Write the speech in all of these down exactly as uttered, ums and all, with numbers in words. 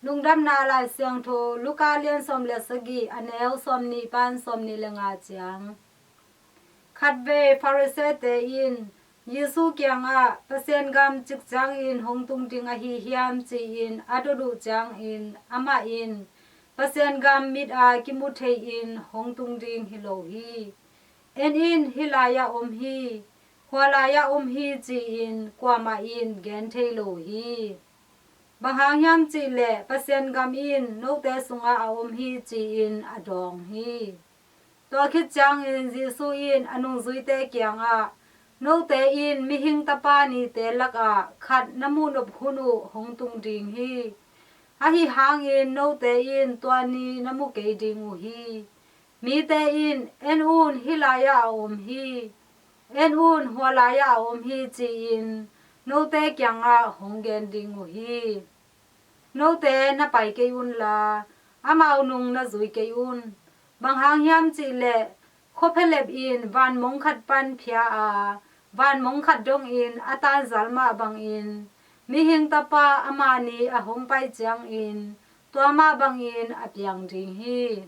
Lungdamna Lai Siangtho, Luka lian sawm le sagih, a neu sawmnih pan sawmnih le nga ciang. Khatvei Pharisee-te in Jesu kiangah, "Pasian gam cik ciangin hong tung ding ahi hiam?" ci-in a dot uh ciangin, amah in, "Pasian gam mit a kimu thei-in hong tung ding hi lo hi. En in, hih lai-ah om hi, hua lai-ah om hi," ci-in kuamah in gen thei lo hi. Bang hang hiam cih leh Pasian gam in note sungah a om hi, ci-in a dawng hi. Tua khit ciangin Jesu in a nungzuite kiangah, "Note in Mihing Tapa nite lakah khat na muhnop hun uh hong tung ding hi. Ahi hangin note in tua ni na mu kei ding uh hi. Mite in, 'En un, hih lai-ah a om hi. En un, hua lai-ah a om hi,' ci-in note kiangah hong gen ding uh hi. Note na pai kei unla, amau nung na zui kei un. Bang hang hiam cih leh, khuaphelep in vanmong khat pan phia a, vanmong khat dongin a tanzal mah bangin, Mihing Tapa ama ni a hong pai ciangin tua mah bangin a piang ding hi.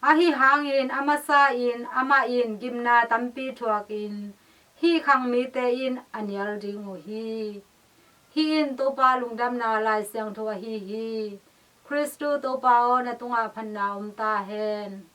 Ahi hangin a masa in amah in gimna tampi thuakin hih khang mite in a nial ding uh hi." Hih in Topa Lungdamna Lai Siangtho ahi hi. Khristu Topa aw, na tungah phatna om ta hen.